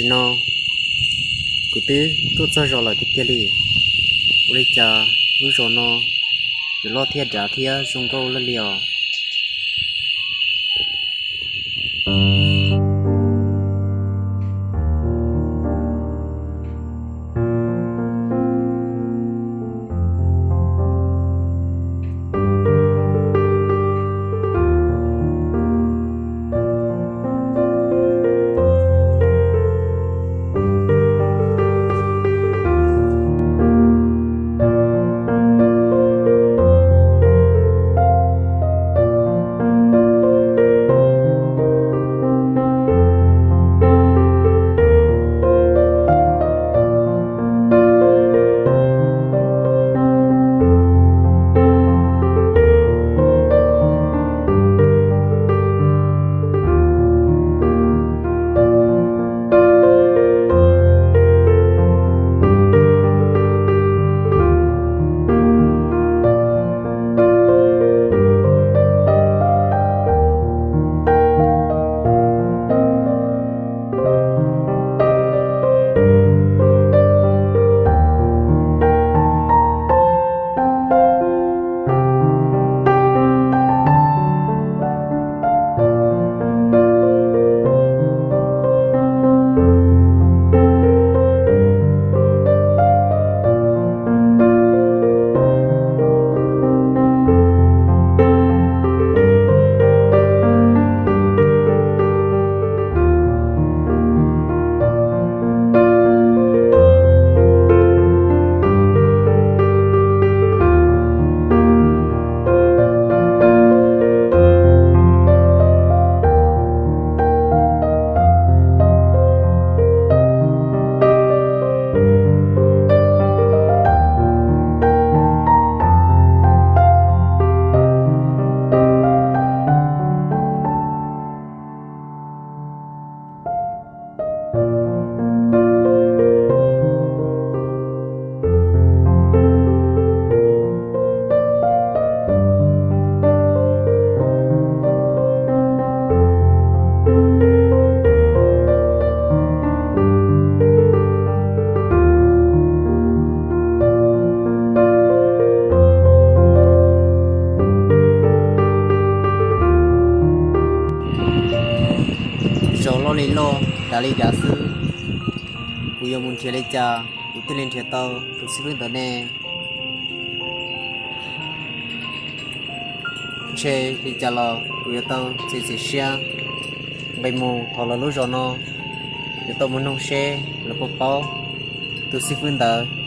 Nim no kuv twb tuaj txog zos lawm tiag tiag li. Ua li cas lub zos no yuav loj thiab dav thiab zoo nkauj luaj li os? Zos loj li loj, dav li dav xwb. Kuv yuav mus nrhiav li cas kuv thiaj li nrhiav tau tus xib fwb ntawd ne? Ntshe li cas los kuv yuav tau txiav txim siab nqis mus hauv lawv lub zos no, yuav tau mus noog seb lawv puas paub tus xib fwb ntawd